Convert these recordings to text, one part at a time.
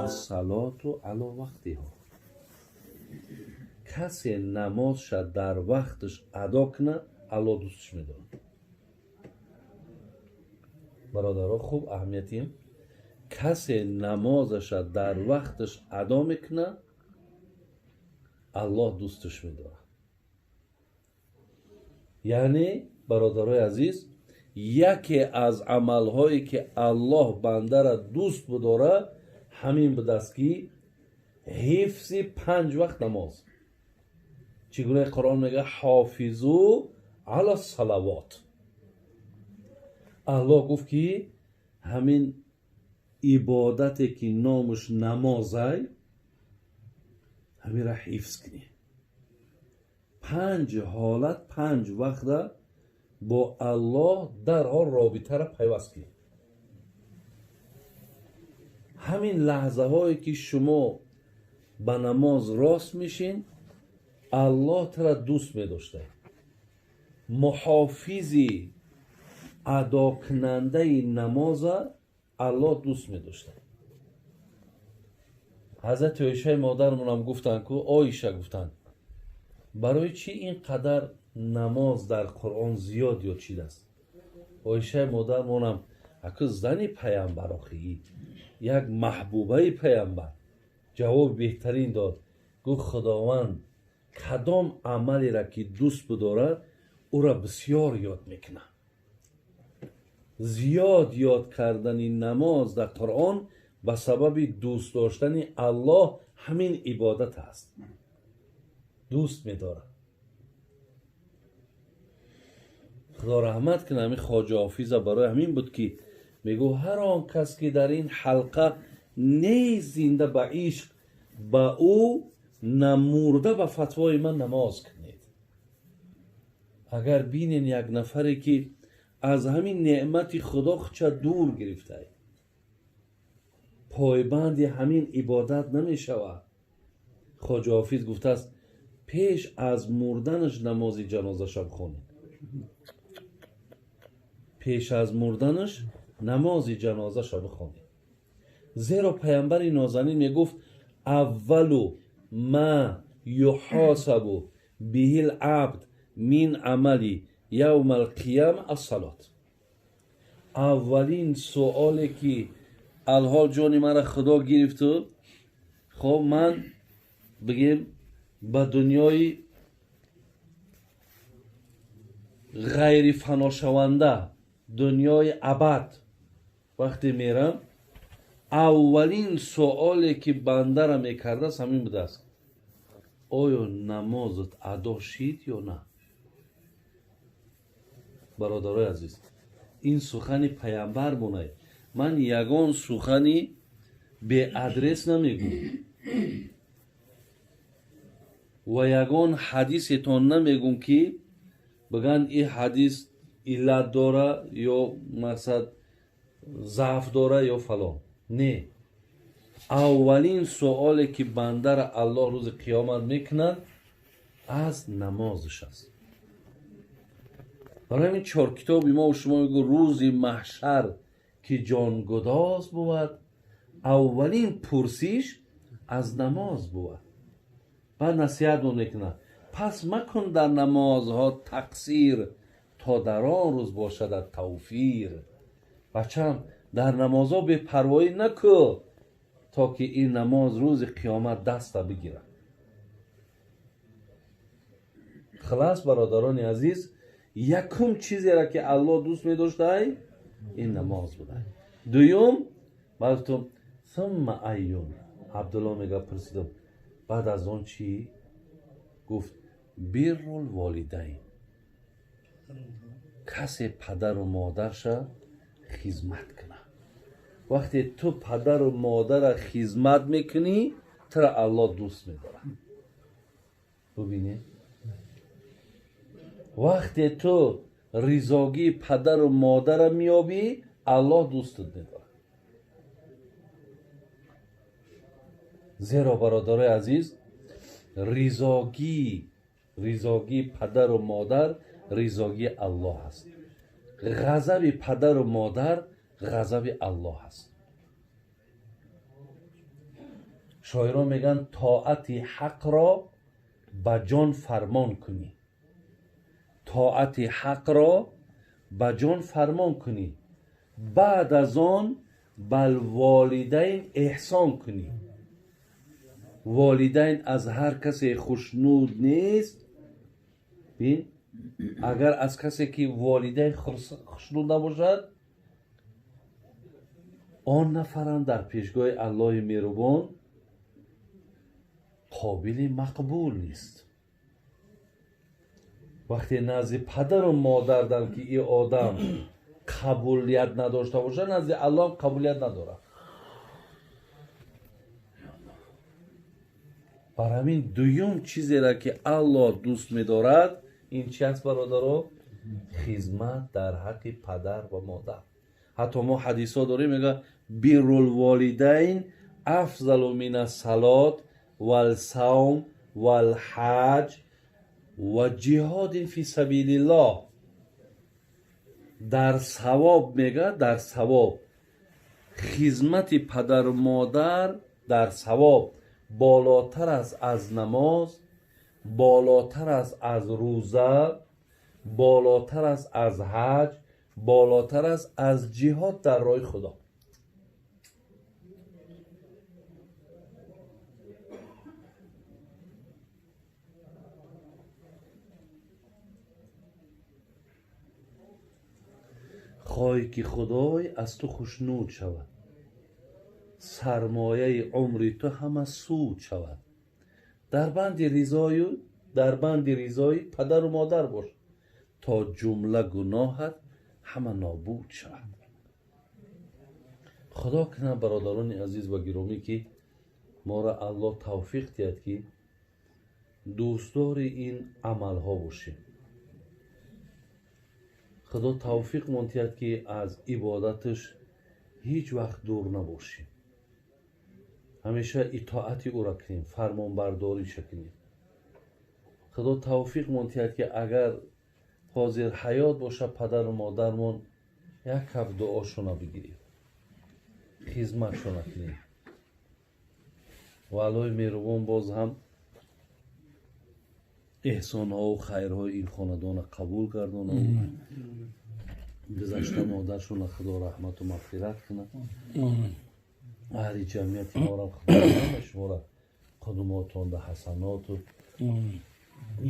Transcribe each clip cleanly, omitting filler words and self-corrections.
Ассалоту ало вақтиҳо. Касе намозша дар вақташ адо кунад, Аллоҳ дӯсташ медорад. Бародаро, хуб аҳамиятим. Касе намозаша дар вақташ адо мекунад, Аллоҳ дӯсташ медорад. Яъне, бародарои азиз, яке аз амалҳое ки Аллоҳ бандара дӯст бидорад, ҳамин будааст ки ҳифзи 5 вақт намоз. Чӣ гуна Қуръон мегӯяд? Ҳофизу ала салавот. Аллоҳ гуфт ки ҳамин ибодате ки номаш намозай, ҳаминро ҳифз кунӣ. 5 ҳолат, 5 вақта бо Аллоҳ дарҳол робитаро пайваст кунӣ. Ҳамин лаҳзаҳое ки шумо ба намоз рост мешин, Аллоҳ тара дӯст медошта. Муҳофизи адокунандаи намоза Аллоҳ дӯст медошта. Ҳазрати Оишаи модармонам гуфтанд ку, Оиша гуфтанд, барои чӣ ин қадар намоз дар Қуръон зиёд ёд шидааст? Оишаи модармонам аку зани паямбар, охи як маҳбубаи паямбар, ҷавоби беҳтарин дод. Гуфт Худованд кадом амалеро ки дӯст бидорад, ӯро бисёр ёд мекунад. Зиёд ёд кардани намоз дар Қуръон ба сабаби дӯст доштани Аллоҳ ҳамин ибодат аст. Дӯст медорад. Худо раҳмат кунад ҳамин Хоҷа Ҳофиза, барои ҳамин буд ки мегӯ ҳар он кас ки дар ин ҳалқа нест зинда ба ишқ, ба ӯ намурда ба фатвои ман намоз кунед. Агар бинен як нафаре ки аз ҳамин неъмати Худо худша дур гирифтае, пойбанди ҳамин ибодат намешавад. Хоҷа Ҳофиз гуфтааст пеш аз мурданаш намози ҷанозаша бихонед. Пеш аз мурданаш намози ҷанозаша бихонед. Зеро паямбари нозанин мегуфт аввалу ма юҳосабу биҳил абд мин амали явма алқияма ассалот. Аввалин суоле ки алҳол ҷони мара Худо гирифту, хоб ман бигем ба дунёи ғайрифаношаванда, дунёи абад вақте мерам, аввалин суоле ки бандара мекардааст ҳамин будааст: оё намозат адо шид ё на? Бародарои азиз, ин сухани паямбар монай. Ман ягон сухани беадрес намегӯм ва ягон ҳадисетон намегӯм ки бигӯянд ин ҳадис иллат дора ё мақсад заъф дора ё фалон. Не, аввалин суоле ки бандара Аллоҳ рӯзи қиёмат мекунад аз намозаш аст. Барои ҳамин 4 китоби мо шумо мегӯ рӯзи маҳшар ки ҷонгудоз бувад, аввалин пурсиш аз намоз бувад. Баъд насиҳатмон мекунад: пас макун дар намозҳо тақсир, то дар он рӯз бошадат тавфир. Бачам, дар намозҳо бепарвоӣ накӯ, то ки ин намоз рӯзи қиёмат даста бигирад. Хилас, бародарони азиз, якум чизеро ки Аллоҳ дӯст медоштай ин намоз буда. Дуюм, баъд гуфтам сумма айюн. Абдулло мега пурсидам баъд аз он чӣ? Гуфт биррул волидайн. Касе падару модарша хизмат кунад. Вақте ту падару модара хизмат мекунӣ, тура Аллоҳ дӯст медорад. Бубинед, вақте ту ризогии падару модара меёбӣ, Аллоҳ дӯстат медорад. Зеро бародарои азиз, ризогии падару модар ризогии Аллоҳ аст. Ғазаби падару модар Ғазаби Аллоҳ аст. Шоирон мегӯянд, тоати ҳақро ба ҷон фармон кунӣ, тоати ҳақро ба ҷон фармон кунӣ, баъд аз он бал волидайн эҳсон кунӣ. Волидайн аз ҳар касе хушнуд нест. Бин, агар аз касе ки волидайн хушнуд набошад, он нафарам дар пешгоҳи Аллоҳи меҳрубон қобили мақбул нест. Вақте назди падару модардан ки ин одам қабулият надошта бошад, назди Аллоҳ қабулият надорад. Бар ҳамин дуюм чизеро ки Аллоҳ дӯст медорад, ин чи аст, бародаро? Хизмат дар ҳаққи падар ва модар. Ҳатто мо ҳадисҳо дорем, мегӯяд биррул-волидайн афзалу минас-салот вал-савм вал-ҳаҷ ва ҷиҳодин фи сабилиллоҳ. Дар савоб мегӯяд, дар савоб хизмати падару модар дар савоб болотар аст аз намоз, болотар аст аз рӯза, болотар аст аз ҳаҷ, болотар аст аз ҷиҳод дар роҳи Худо. Хоҳӣ ки Худой аз ту хушнуд шавад, сармояи умри ту ҳама суд шавад. Дар банди ризои падару модар бош, то ҷумла гуноҳат ҳама нобуд шавад. Худо кунад, бародарони азиз ва гиромӣ, ки моро Аллоҳ тавфиқ диҳад, ки дӯстдори ин амалҳо бошем. Худо тавфиқ монтиҳад, ки аз ибодаташ ҳеҷ вақт дур набошем, ҳамеша итоати ӯро кунем, фармонбардориша кунем. Худо тавфиқ монтиҳад, ки агар ҳозир ҳаёт бошад падару модармон, як ҳафт дуошона бигирем, хизматшона кунем. Ва Аллоҳи меҳрубон боз ҳам эҳсонҳову хайрҳои ин хонадонро қабул гардонад. Гузашта модаршонро Худо раҳмату мағфират кунад. Аҳли ҷамъияти моро Худо ҳама шуморо қудумотонда ҳасаноту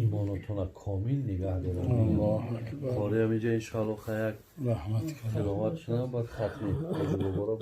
имонотонро комил нигаҳ дорад. Қори ҳаминҷа иншоалло як тиловат шунам, баъд хатми ҳоҷи боборо.